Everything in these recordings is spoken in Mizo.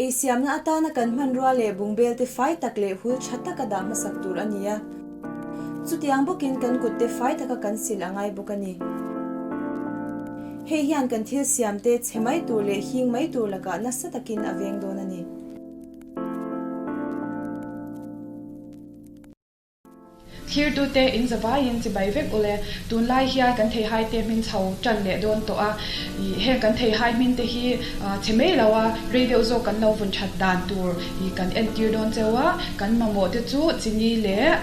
Ei siamna atana kan hmanrua leh bungbel te fai tak leh hul tha taka dah hmasak tur a ni a. Chutiang bawkin kan kut te fai taka kan sil a ngai bawk a ni. Hei hian kan thil siam te chhe mai tur leh hing mai tur lakah nasa takin a veng dawn a ni. Thlirtute in zavaiin chibai vek ule. Tunlai hian kan theihai te hmin chho tan leh dawn tawh a. Heng kan theihai hmin te hi chhe mai lo a, rei deuh zawk kan lo vun that dan tur kan entir dawn cheu a. Kan mamawh te chu chini leh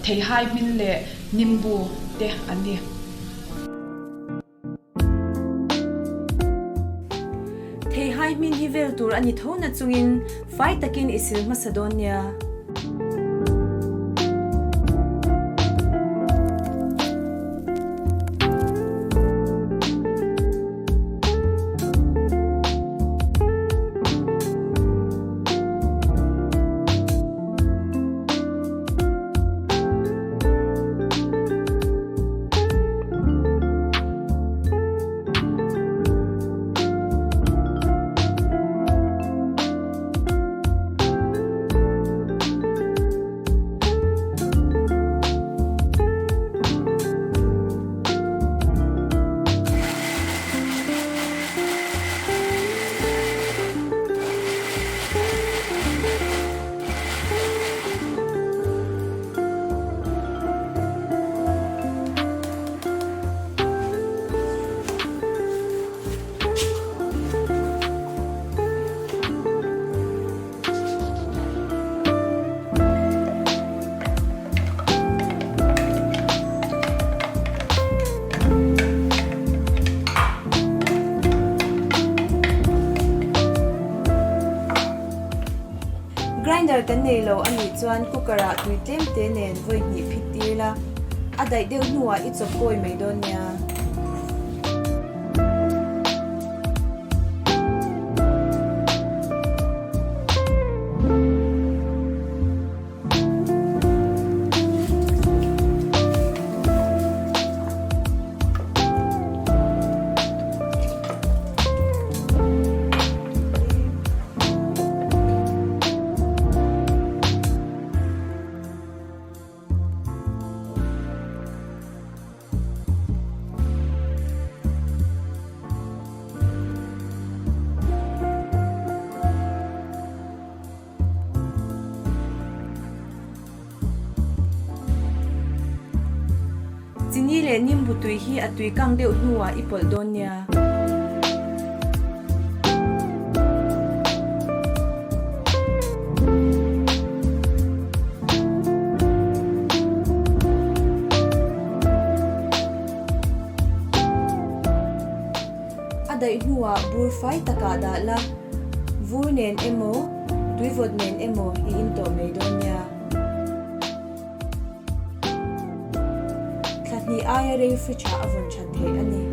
theihai hmin leh nimbu te an ni. Theihai hmin hi vel tur a ni tho na chungin fai takin i sil hmasa dawn nia. Grinder kan nei lo a nih chuan cooker ah tui tlem te nen vawi hnih phit tir la, a daih deuh hnuah i chawp kawi mai dawn nia. Chini leh nimbu tui hi a tui kang deuh hnuah i pawlh dawn nia. A daih hnuah bur fai takah dah la, vur nen emaw, tuivawt nen emaw i in tawh mai dawn nia. Thla hnih aia rei fridge ah a vawn that theih a ni.